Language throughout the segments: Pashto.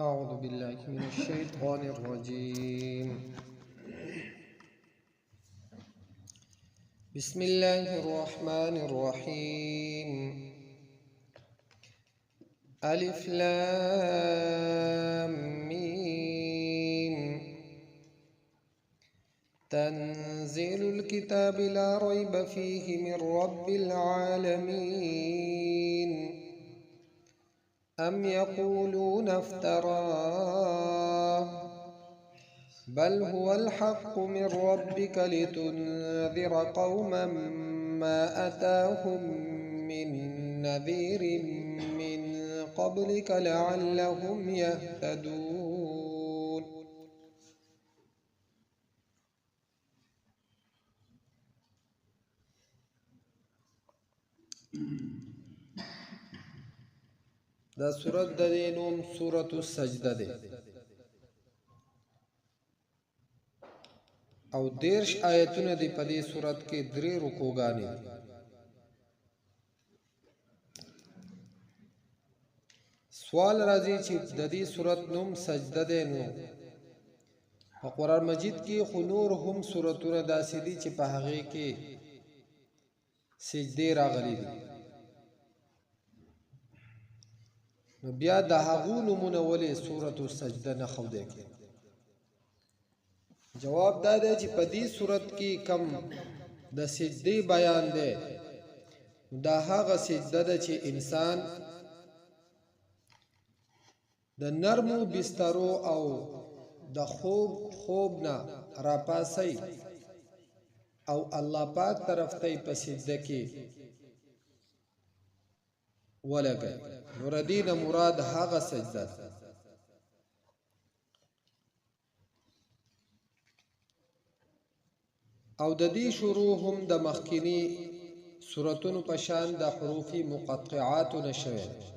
أعوذ بالله من الشيطان الرجيم. بسم الله الرحمن الرحيم. ألف لام ميم. تنزيل الكتاب لا ريب فيه من رب العالمين. أم يقولون افتراه، بل هو الحق من ربك لتنذر قوما ما أتاهم من نذير من قبلك لعلهم يهتدون. دا سورت د دې نوم سورة السجده دی او 30 آیتونه دی. په دې سورت کې 3 رکوګانې دي. سوال راځي چې د دې سورت نوم سجده دی، نو په قرآن مجید کې خو نور هم سورتونه داسې دي چې په هغې کې سجدې راغلي دي، نو بیا د هغو نومونه ولې سورة السجده نه ښودی کړي؟ جواب دا دی چې په دې سورت کې کم د سجدې بیان دی، دا هغه سجده ده چې انسان د نرمو بسترو او د خوب نه راپاسي او الله پاک طرف ته په سجده کې ولګي. نو ردی نه مراد هغه سجده ده. او د دې شروع هم د مخکینی سورتونو په شان د حروف مقطعاتو نه شوی ده،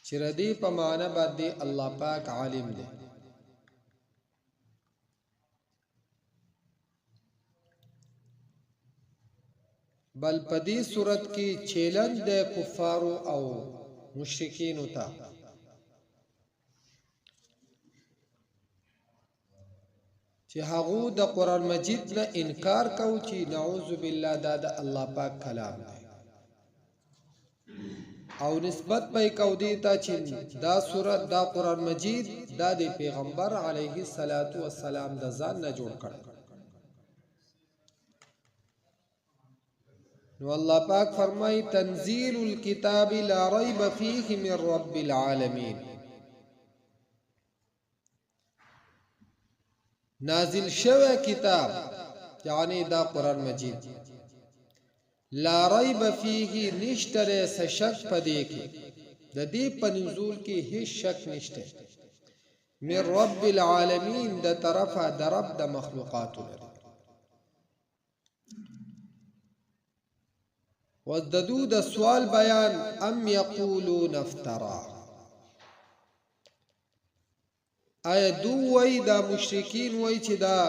چې ردی په معنی باندې الله پاک عالم دی. بل په دې صورت کې چیلنج د کفارو او مشرکینو ته چې هغو د قرآن مجید نه انکار کو چې نعوذ بالله دا د الله پاک کلام دی، او نسبت به یې کو دې ته چې دا سورت، دا قرآن مجید دا د پیغمبر علیه الصلاة والسلام د ځان نه جوړ کړی. نو الله پاک فرمای تنزیل الكتاب لا ریب فیه من رب العالمین. نازل شوی کتاب یعنی دا قرآن مجید، لا ریب فیه نشته دی څه شک په دې کې، د دې په نزول کې هیڅ شک نشته، من رب العالمین د طرفه د رب د مخلوقاتو نه. وزددو د سوال بیان ام یقولون افترا، آیا دو وای دا مشرکین وای چې دا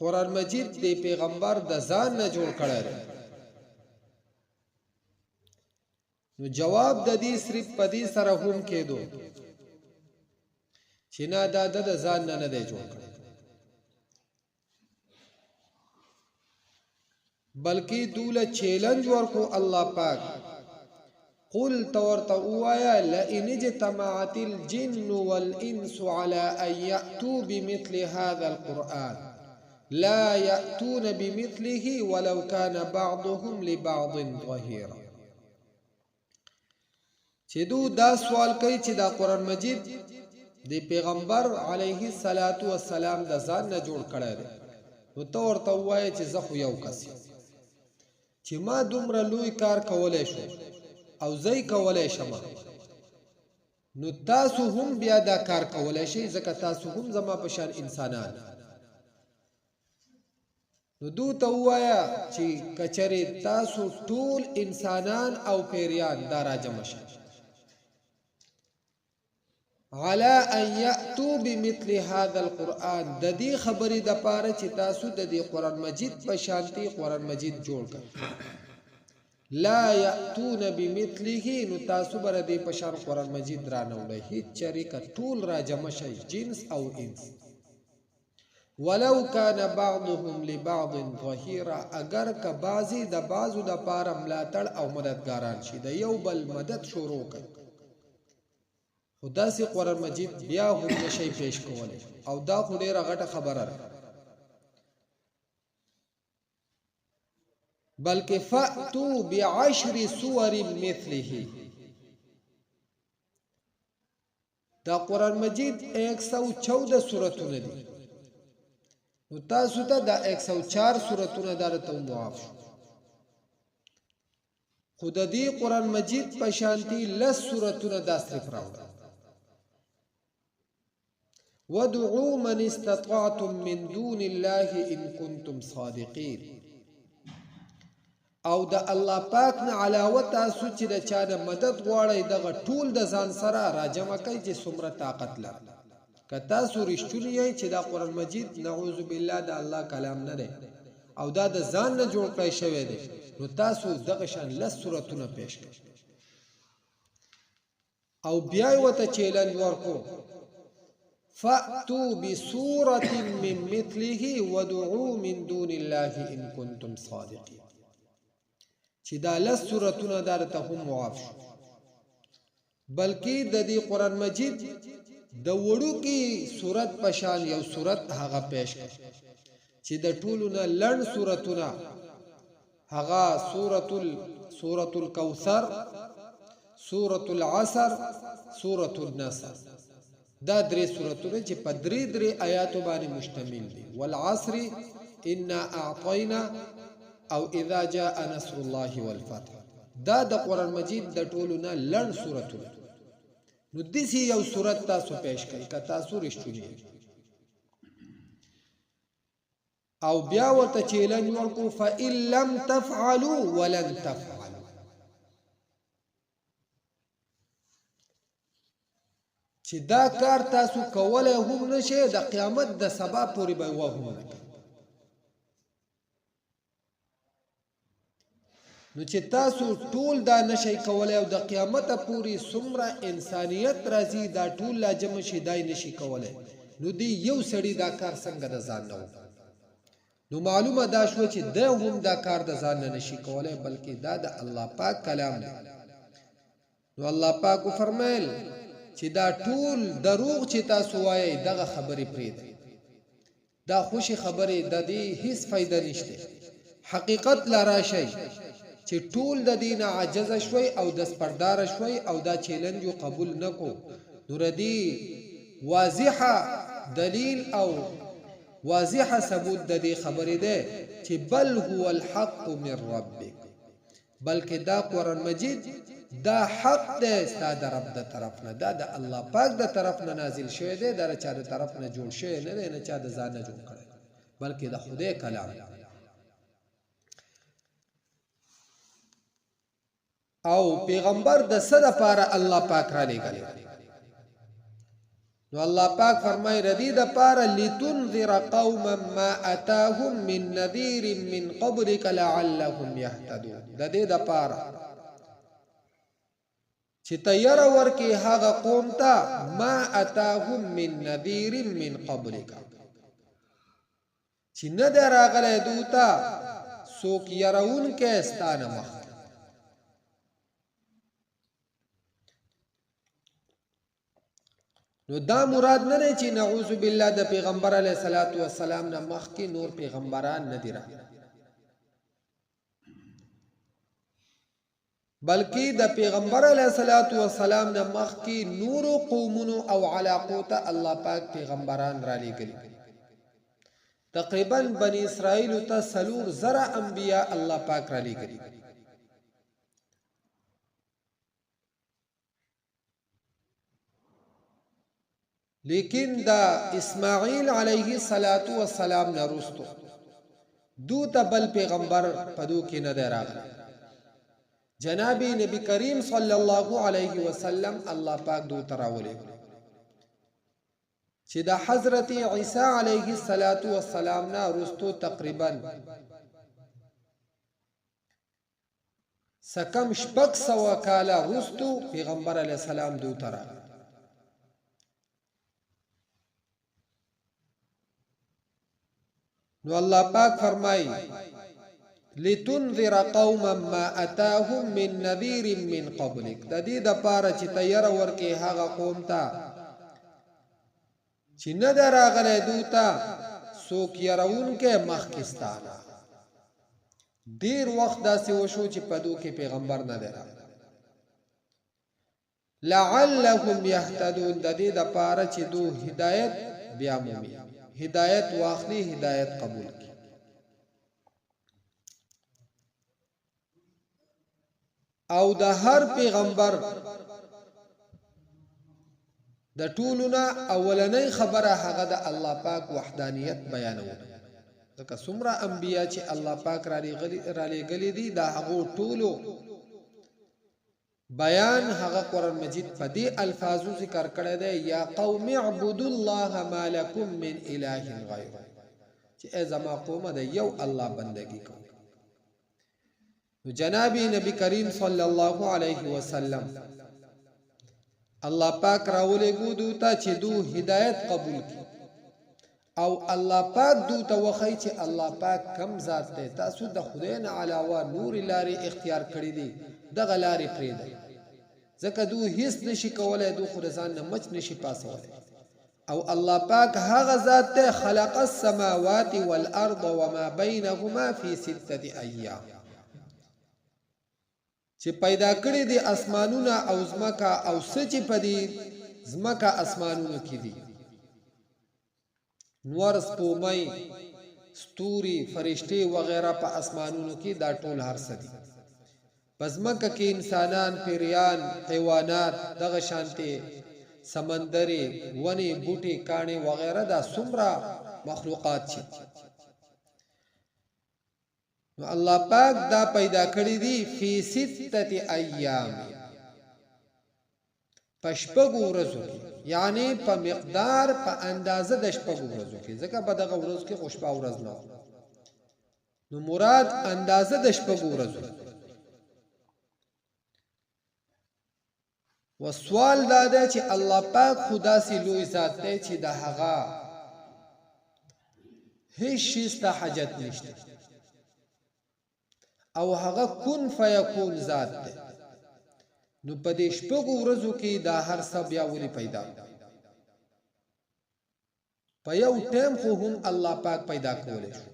قرآن مجید دی پیغمبر د ځان نه جوړ کړی دی؟ نو جواب د دې صرف په دې سره هم کېدو چې نه، دا د ځان نه نه دی جوړ کړی، بلکې دوله چیلنج ورکو الله پاک. قل تورته ووايه لئن اجتمعت الجن والإنس على أن يأتوا بمثل هذا القرآن لا يأتون بمثله ولو كان بعضهم لبعض ظهيرا. چې دو دا سوال کوي چې دا قرآن مجید د پیغمبر علیه الصلاة والسلام د ځان نه جوړ کړی دی، نو ته ورته ووایه چې زه خو یو کس یم چې ما دومره لوی کار کولی شو او زه یې کولی شم، نو تاسو هم بیا دا کار کولی شئ، ځکه تاسو هم زما په شان انسانان. نو دو ته ووایه چې که چېرې تاسو ټول انسانان او پیریان دا راجمع شئ على أن يأتوا بمثل هذا القرآن، د دې خبرې دپاره چې تاسو د دې قرآن مجید په شانتي قرآن مجید جوړ کړئ، لا یأتون بمثله، نو تاسو به د دې په شان قرآن مجید رانه وړئ هیڅ چرې، که ټول راجمع شئ جنس او انس. ولو کان بعضهم لبعض ظهیرا، اگر که بعضې د بعضو دپاره ملاتړ او مددګاران شي، د یو بل مدد شروع کوي، خو داسې قرآن مجید بیا هم نشئ پیش کولی، او دا خو ډېره غټه خبره ده. بلکې فأتو بعشر سور مثله، دا قرآن مجید 114 سورتونه دي، نو تاسو ته دا 104 سورتونه دا درته معاف شو، خو د دې قرآن مجید په شانتي 10 سورتونه دا صرف راوړل. وادعوا من استطعتم من دون الله ان کنتم صادقین، او د الله پاک نه علاوه تاسو چې د چا نه مدد غواړئ دغه ټول د ځان سره راجمع کړئ چې څومره طاقت لرئ. که تاسو رښتوني یئ چې دا قرآن مجید نعوذ بالله د الله کلام نه دی او دا د ځان نه جوړ کړی شوی دی، نو تاسو دغه شان 10 سورتونه پیش کړئ. او بیا یې ورته چیلنج ورکړو، فأتوا بسورة من مثله وادعوا من دون الله إن كنتم صادقين، چې دا 10 سورتونه دا درته هم معاف شو. بلکې د دې قرآن مجید د وړوکي سورت په شان یو سورت هغه پیش کړ چې د ټولو نه لنډ سورتونه هغه سورة الکوثر، سورة العصر، سورة النصر، دا درې سورتونه چې په درې درې آیاتو باندې مشتمل دي. والعصر انا اعطینا او اذا جاء نصر الله والفتح، دا د قرآن مجید د ټولو نه لنډ سورتونه. نو داسې یو سورت تاسو پیش کړئ که تاسو رښتوني یئ. او بیا ورته چیلنج ورکړو، فإن لم تفعلوا ولن تفعلوا، چې دا کار تاسو کولی هم نه شئ، د قیامت د سبا پورې به یې هم نه کوئ. نو چې تاسو ټول دا نشئ کولی او د قیامته پورې څومره انسانیت راځي دا ټول لا جمع شي دا یې نشي کولی، نو دی یو سړي دا کار څنګه د ځان نه وکړو؟ نو معلومه دا شوه چې دی هم دا کار د ځان نه نشي کولی، بلکې دا د الله پاک کلام دی. نو الله پاک وفرمایل چې دا ټول دروغ چې تاسو وایئ دغه خبرې پرېږدئ، دا خوشې خبرې د دې هیڅ فایده نشته. حقیقت لا راشئ چې ټول د دې نه عاجز شوئ او دستبردار شوئ او دا چیلنج یې قبول نه کو، نو د دې واضحه دلیل او واضحه ثبوت د دې خبرې دی چې بل هو الحق من ربک، بلکې دا قرآن مجید دا حق دی ستا د رب د طرف نه، دا د الله پاک د طرف نه نازل شوی دی، دا د چا د طرف نه جوړ شوی نه دی، نه چا د ځان نه جوړ کړی، بلکې د خدای کلام دی. او پیغمبر د څه دپاره الله پاک را لېږلی؟ نو الله پاک فرمای ردی د پاره لتنذر قوما ما اتاهم من نذیر من قبلک لعلهم يهتدون، د دې د پاره چې ته یره ورکې هغه قوم ته ما اتاهم من نذیر من قبلک، چې نه دی راغلی دوی ته څوک یروونکی ستا نه مخکې. نو دا مراد نه دی چې نعوذ بالله د پیغمبر علیه الصلاة والسلام نه مخکې نور پیغمبران نه دي راغلي، بلکې د پیغمبر علیه الصلاة والسلام نه مخکې نورو قومونو او علاقو ته الله پاک پیغمبران را لېږلي. تقریبا بني اسرائیل ته 4000 انبیا الله پاک را لېږلي. لیکن دا اسماعیل علیه الصلاة والسلام نه وروسته دو ته بل پیغمبر په دو کې نه دی راغلی. جناب نبی کریم صلی الله علیه وسلم الله پاک دو ته راولېږلو چې د حضرت عیسی علیه الصلاة والسلام نه وروسته تقریبا څه کم 600 کاله وروسته پیغمبر علیه السلام دوی ته راغی. نو الله پاک فرمایي لتنذر قوما ما اتاهم من نذير من قبلك، د دې د پاره چې تیار ورکې هغه قوم ته چې نه دی راغلی دوی ته څوک یرونکی مخکې ستا نه. ډیر وخت داسې وشو چې په دوی کې پیغمبر نه دی راغلی. لعلهم یهتدون، د دې دپاره چې دوی هدایت بیا مومي، هدایت واخلي، هدایت قبول کړي. او د هر پیغمبر د ټولو نه اولنۍ خبره هغه د الله پاک وحدانیت بیانول، ځکه څومره انبیا چې الله پاک را لېږلي دي د هغو ټولو بیان هغه قرآن مجید په دې الفاظو ذکر کړی دی، یا قوم اعبدوا الله ما لکم من اله غیره، چې ای زما قومه د یو الله بندګي کوئ. نو جناب نبی کریم صلی الله علیه وسلم الله پاک راولېږو دوی ته چې دو هدایت قبول کړي او الله پاک دوی ته وښیي چې الله پاک کم ذات دی، تاسو د خدای نه علاوه نورې لارې اختیار کړې دي، دغه لارې پرېږدئ، ځکه دوی هیڅ نشي کولی، دوی خو د ځان نه مچ نشي پاسولی. او الله پاک هغه ذات دی خلق السماوات والارض وما بینهما فی سته ایام، چې پیدا کړي دي اسمانونه او ځمکه او څه چې په دې ځمکه اسمانونو کې دي، نور، سپومۍ، ستوري، فرشتې وغیره په اسمانونو کې، دا ټول هر څه دي. په ځمکه کې انسانان، پیریان، حیوانات، دغه شانتې سمندرې، ونې، بوټي، کاڼې وغیره، دا څومره مخلوقات چې نو الله پاک دا پیدا کړی دي فی سته ایام، په شپږو ورځو کې، یعنی په مقدار په اندازه د شپږو ورځو کې، ځکه په دغه ورځو کې خو شپه ورځ نه، نو مراد اندازه د شپږو ورځو. و سوال دا دی چې الله پاک خو داسې لوی ذات دی چې د هغه هیڅ شي ته حاجت نشته، او هغه کن فیکون ذات دی، نو په دې شپږو ورځو کې دا هر څه بیا ولې پیدا؟ په یو ټیم خو هم الله پاک پیدا کولی شو.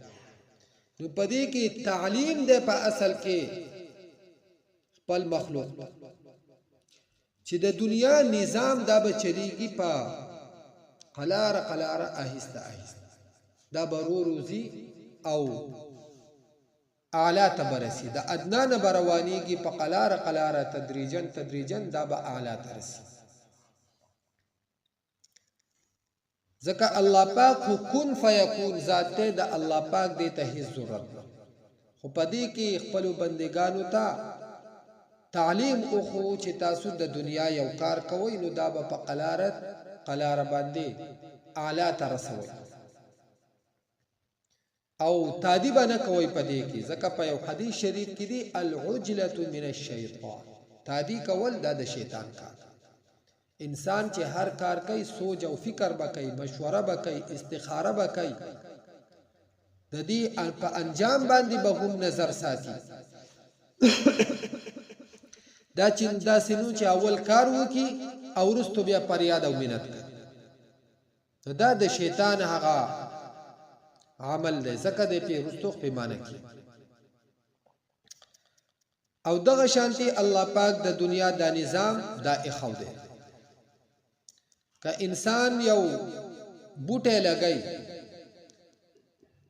نو په دې کې تعلیم دی په اصل کې خپل مخلوق ته چې د دنیا نظام دا به چلیږي په قلاره قلاره، آهسته آهسته، دا به رو روزي او اعلی ته به رسي، د ادنا نه به روانیږي په قلاره قلاره، تدریجا تدریجا دا به اعلی ته رسي. ځکه الله پاک خو کن فیکون ذات دی، د الله پاک دې ته هیڅ ضرورت نه، خو په دې کې خپلو بندګانو ته تعلیم وښو چې تاسو د دنیا یو کار کوئ نو دا به په قلاره قلاره باندې اعلی ته رسوئ او تادی به نه کوئ په دې کې، ځکه په یو حدیث شریف کې دی العجلة من الشیطان، تادی کول دا د شیطان کار. انسان چې هر کار کوي سوچ او فکر به کوي، مشوره به کوي، استخاره به کوي، د دې په انجام باندې به هم نظر ساتي. دا چې داسې نو چې اول کار وکړي او وروسته بیا فریاد او منت کوي، نو دا د شیطان هغه عمل دی، ځکه دی پې وروسته پېمانه کېږي. او دغه شانتی الله پاک د دنیا دا نظام دا ایښو دی. که انسان یو بوټی لګی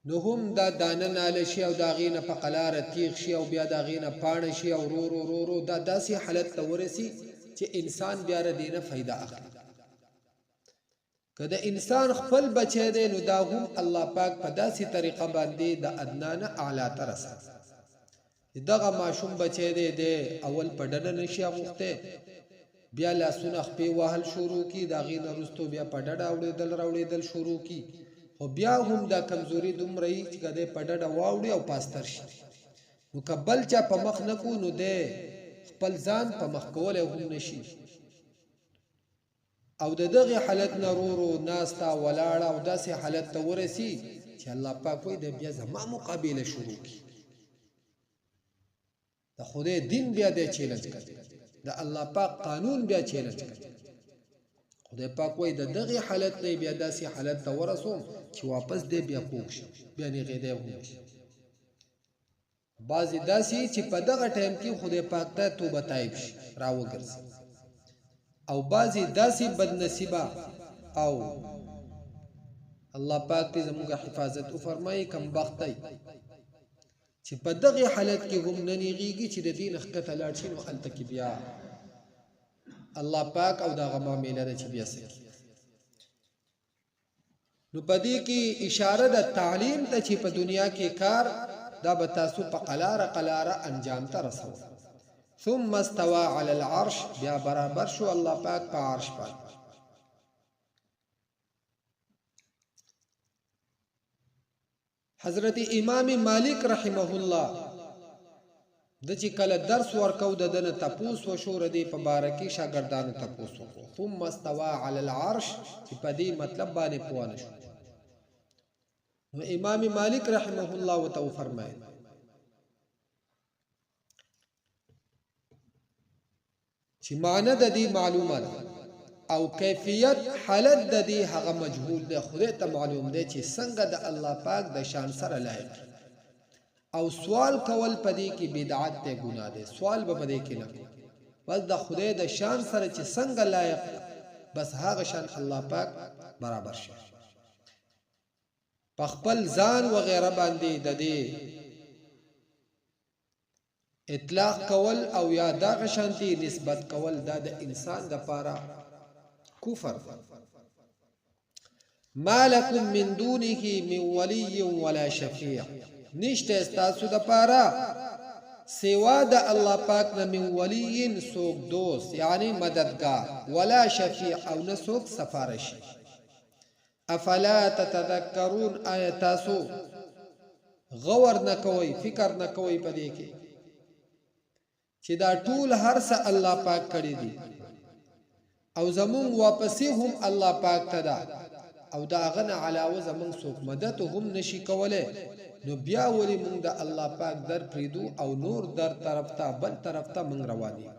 نو هم دا دانه ناله شي او د هغې نه په قلاره تیغ شي او بیا د هغې نه پاڼه شي او رو رو رو رو دا داسې حالت ته ورسي چې انسان بیا له دې نه فایده اخلي. که د انسان خپل بچی دی نو دا هم الله پاک په داسې طریقه باندې د ادنا نه اعلی ته رسوي. دغه ماشوم بچی دی، دی اول په ډډه نشي اغوښتی، بیا لاسونه خپې وهل شروع کی، د هغې نه وروسته بیا په ډډه اوړېدل راوړېدل شروع کی، خو بیا هم دا کمزوري دومره وي چې که دی په ډډه واوړي او پاستر شي، نو که بل چا په مخ نه کو نو دی خپل ځان په مخ کولی هم نشي. او د دغه حالت نه رو رو ناسته ولاړه او داسې حالت ته ورسی چې الله پاک وایي د بیا زما مقابله شروع کی، د خدای دین بیا دی چیلنج کوي، د الله پاک قانون بیا چیلنج کوي. خدای پاک وایي د دغه حالت نه بیا داسې حالت ته ورسوم چې واپس دی بیا کوږ شي، بیا نیغېدی هم نشي. بعضې داسې چې په دغه ټایم کې خدای پاک ته توبه تایب شي راوګرځي، او بعضې داسې بدنصیبه او الله پاک دې زموږ حفاظت وفرمایي کم بختی چې په دغه حالت کې هم نه نیغېږي چې د دین ښکته لاړ شي، نو هلته کې بیا الله پاک او دغه معامله ده چې بیا څه کېږي. نو په دې کې اشاره د تعلیم ته چې په دنیا کې کار دا به تاسو په قلاره قلاره انجام ته رسول. ثم استوى على العرش، بیا برابر شو الله پاک په عرش باندې. حضرت امام مالک رحمه الله د چې کله درس ورکاو د دنه تپوس وشو ردی په باره کې شاګردانو تپوس وکړو ثم استوى على العرش چې په دې مطلب باندې پوه نه شو. نو امام مالک رحمه الله ورته وفرمایل چې معنی د دې معلومه ده او کیفیت حالت د دې هغه مجهول دی، خدای ته معلوم دی چې څنګه د الله پاک د شان سره لایق. او سوال کول په دې کې بدعت دی، ګناه دی، سوال به په دې کې نه کوو، بس د خدای د شان سره چې څنګه لایق بس هغه شان الله پاک برابر شي. په خپل ځان وغیره باندې د دې اطلاق کول او یا دغه شانتی نسبت کول دا د انسان د پاره کفر. ما لكم من دونه من ولي ولا شفيع، نشته ستاسو د پاره سوا د الله پاک نه من ولی سوک دوست یعنی مددگار، ولا شفیع او نه سوک سفارشي. افلا تتذکرون، آیا تاسو غور نه کوئ، فکر نه کوئ په دې کې چې دا ټول هر څه الله پاک کړی دي او زمونږ واپسی هم الله پاک ته ده او د هغه نه علاوه زمونږ څوک مدد هم نشي کولی، نو بیا ولې مونږ د الله پاک در پرېږدو او نور در طرف ته بل طرف ته مونږ روان یو؟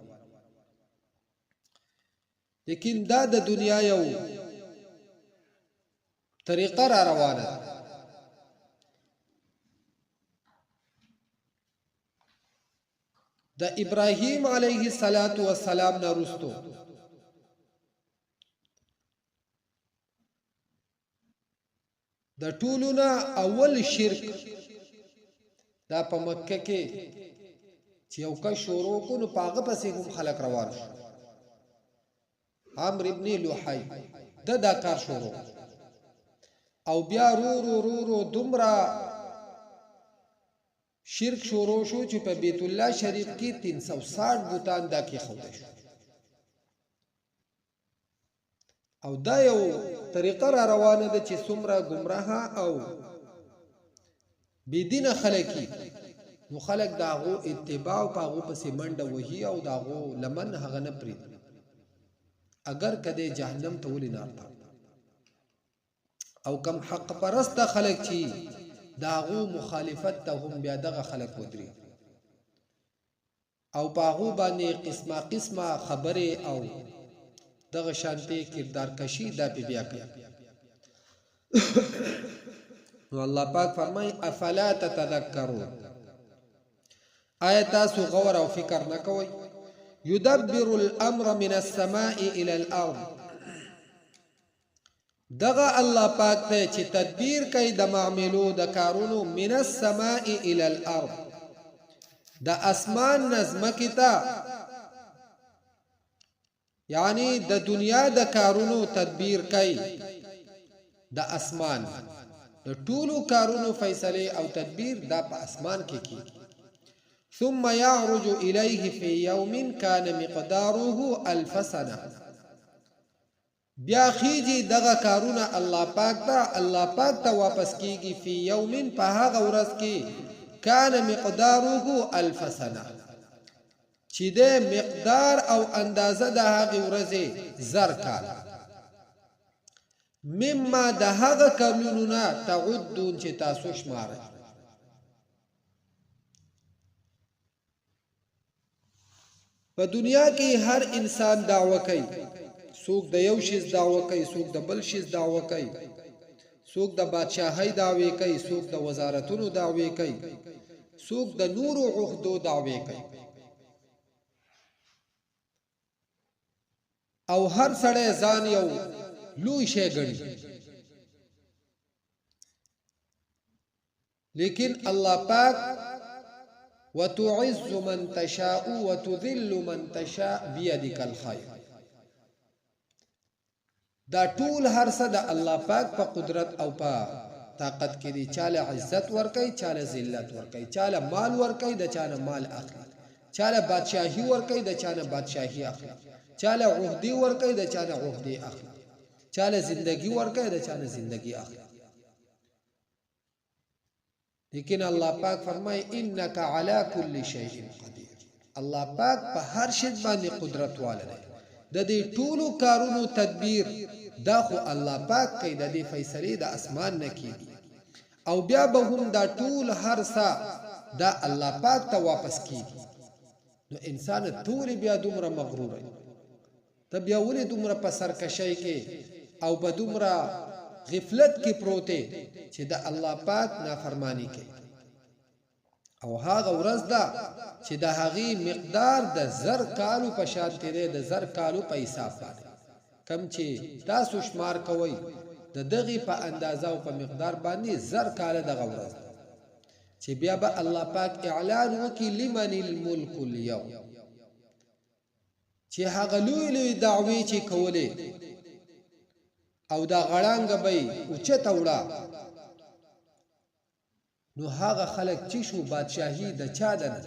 لیکن دا د دنیا یو طریقه را روانه ده. د ابراهیم علیه الصلاۃ والسلام نه وروسته د ټولو نه اول شرک دا په مکه کې چې یو کس شروع کو نو په هغه پسې هم خلک روان شو. عمرو ابن لحی د دا کار شروع او بیا رو رو رو رو دومره شرک شروع شو چې په بیت الله شریف کې 360 بوتان دا کې خودل شو. او دا یو طریقه را روانه ده چې څومره ګمراه او بې دینه خلک نو خلک د هغو اتباع او په هغو پسې منډه وهي او د هغو لمن هغه نه پرېږدي، اګر که دی جهنم ته ولې نار ته. او کم حق پرسته خلک چې د هغو مخالفت ته هم بیا دغه خلک ودرېږي او په هغو باندې قسمه قسمه خبرې او دغه شانتې کردار کشي دا پې بیا کوي. نو الله پاک فرمای افلا تتذکرون، آیا تاسو غور او فکر نه کوئ؟ یدبر الامر من السماء الى الارض، دغه الله پاک ته چې تدبیر کوي د معاملو د کارونو، من السماء الى الارض، د اسمان نه ځمکې ته، یعنی د دنیا د کارونو تدبیر کوي د اسمان د ټولو کارونو فیصله او تدبیر دا په اسمان کې کیږي. ثم يعرج إليه في يوم كان مقداره ألف سنة، بیا خیږي دغه کارونه الله پاک ته، الله پاک ته واپس کیږي، فی یوم په هغه ورځ کې، کان مقداره الف سنه، چې د مقدار او اندازه د هغې ورځې 1000 کال، مما د هغه کلونو نه تعدون چې تاسو شمارئ. په دنیا کې هر انسان دعوه کوي، څوک د یو شیز دعوه کوي، څوک د بل شیز دعوه کوي، څوک د بادشاهۍ دعوې کوي، څوک د وزارتونو دعوې کوي، څوک د نورو عهدو دعوې کوي، او هر سړی ځان یو لوی شی ګڼي. لیکن الله پاک وتعز من تشاء وتذل من تشاء بيدك الخير، دا ټول هر څه د الله پاک په قدرت او په طاقت کې دي. چاله عزت ورکوي، چاله ذلت ورکوي، چاله مال ورکوي، د چانه مال اخلي، چاله بادشاهي ورکوي، د چانه بادشاهي اخلي، چاله عهدې ورکوي، د چانه عهدې اخلي، چاله زندگی ورکوي، د چانه زندگی اخلي. لیکن الله پاک فرمای انک علی کل شیء قدیر، الله پاک په هر شی باندې قدرت واله دی. د دې ټولو کارونو تدبیر دا خو الله پاک کوي، د دې فیصلې د اسمان نه کیږي، او بیا به هم دا ټول هر څه دا الله پاک ته واپس کیږي. نو انسان تورې بیا دومره مغرور دی، ته بیا ولې دومره په سرکشۍ کې او په دومره غفلت کې پروت یې چې د الله پاک نافرمانی کوي؟ او هغه ورځ ده چې د هغې مقدار د 1000 کالو په شان دی، د 1000 کالو په حساب باندې کم چې تاسو شمار کوئ د دغې په اندازه او په مقدار باندې 1000 کاله دغه ورځ ده چې بیا به الله پاک اعلان وکړي لمن الملک اليوم، چې هغه لوی لوی دعوې چې کولې او دا غړانګه به یې اوچته وړه، نو هغه خلک چې شو بادشاهي د چا ده نه،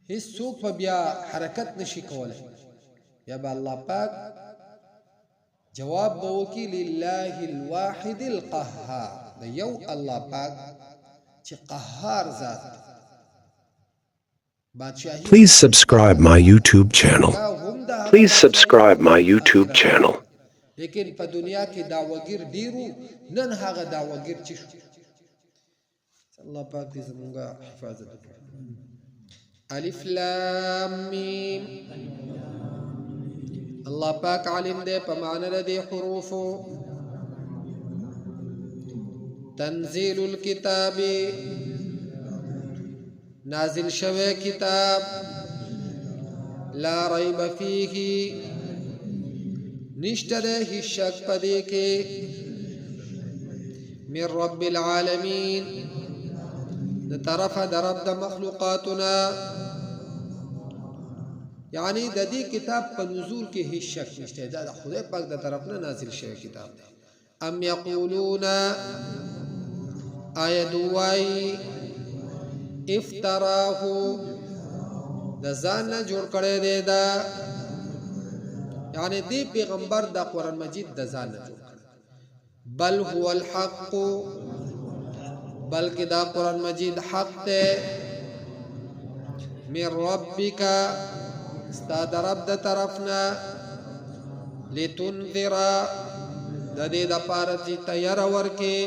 هیڅ څوک په بیا حرکت نشي کولی. بیا به الله پاک جواب به وکړي لله الواحد القهار، د یو الله پاک چې قهار ذات بادشاهي. Please subscribe my YouTube channel. Please subscribe my YouTube channel. لیکن په دنیا کې دعوګیر ډیرو، نن هغه دعوګیر چې شو. الله پاک دې زمونږه حفاظت وکړي. الف لام میم، الله پاک عالم دی په معنی د دې حروفو. تنزیل الكتاب، نازل شوی کتاب، لا ریب فیه، نشته دی هیڅ شک په دې کې، من رب العالمین، د طرفه د رب د مخلوقاتنا. یعنی د دې کتاب په نزول کې هیڅ شک نشته، دا د خدای پاک د طرف نه نازل شوی کتاب دی. ام یقولون، آیا دوی افتراه، د ځان نه جوړ کړی دی دا، یعنی دی پیغمبر د قرآن مجید د ځان نه جوړ کړی. بل هو الحق، بلکې دا قرآن مجید حق دی، من ربک، ستا د رب د طرف نه، لتنذر، د دې دپاره چې تیاره ورکې،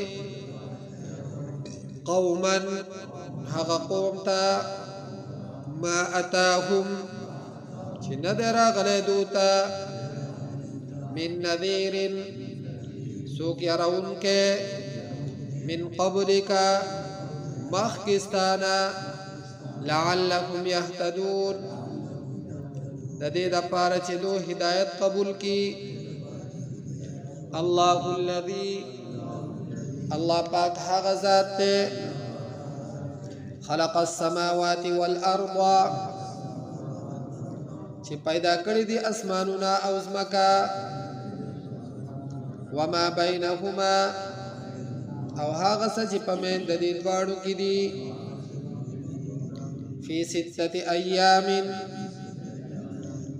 قوما، هغه قوم ته، ما اتاهم، چې نه دی راغلی دوی ته، من نذیر، څوک یارونکی، من قبلک، مخکې ستا نه، لعلهم یهتدون، د دې دپاره چې دوی هدایت قبول کړي. الله الذي، الله پاک هغه ذات دی، خلق السماوات والارض، چې پیدا کړي دي اسمانونه او ځمکه، وما بینهما، او هغه څه چې په منځ د دې دواړو کې دي، فی ستة ایام،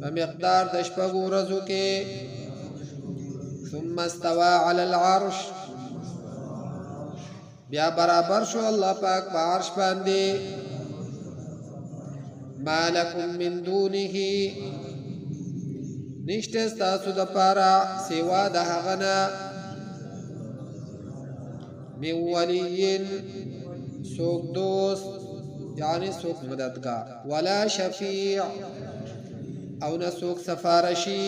په مقدار د شپږو ورځو کې، ثم استوى على العرش، بیا برابر شو الله پاک په عرش باندې. ما لکم من دونه، نشته ستاسو د پاره سوا د هغه نه، من ولی، څوک دوست، یعنی څوک مددگار، ولا شفیع، او نه څوک سفارشي.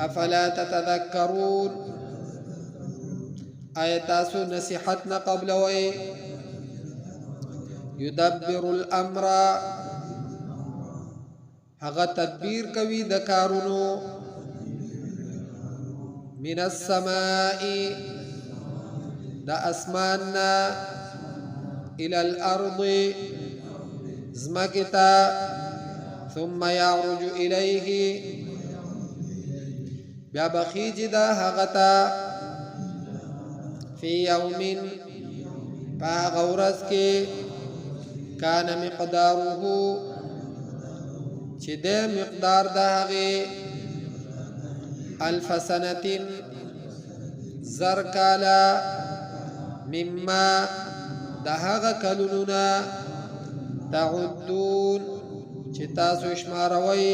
افلا تتذکرون، آیا تاسو نصیحت نه قبلوئ؟ یدبر الامر، هغه تدبیر کوي د کارونو، من السماء، د اسمان نه، الى الارض، زمکتا، ثم يعرج الیه، بیا بخیجی دا هغه ته، فی یوم، په هغه ورځ کې، کان مقداره، چې د مقدار د هغې، الف سنتین، زر کاله، مما، د هغه کلونو نه، تعدون، چې تاسو شماروئ.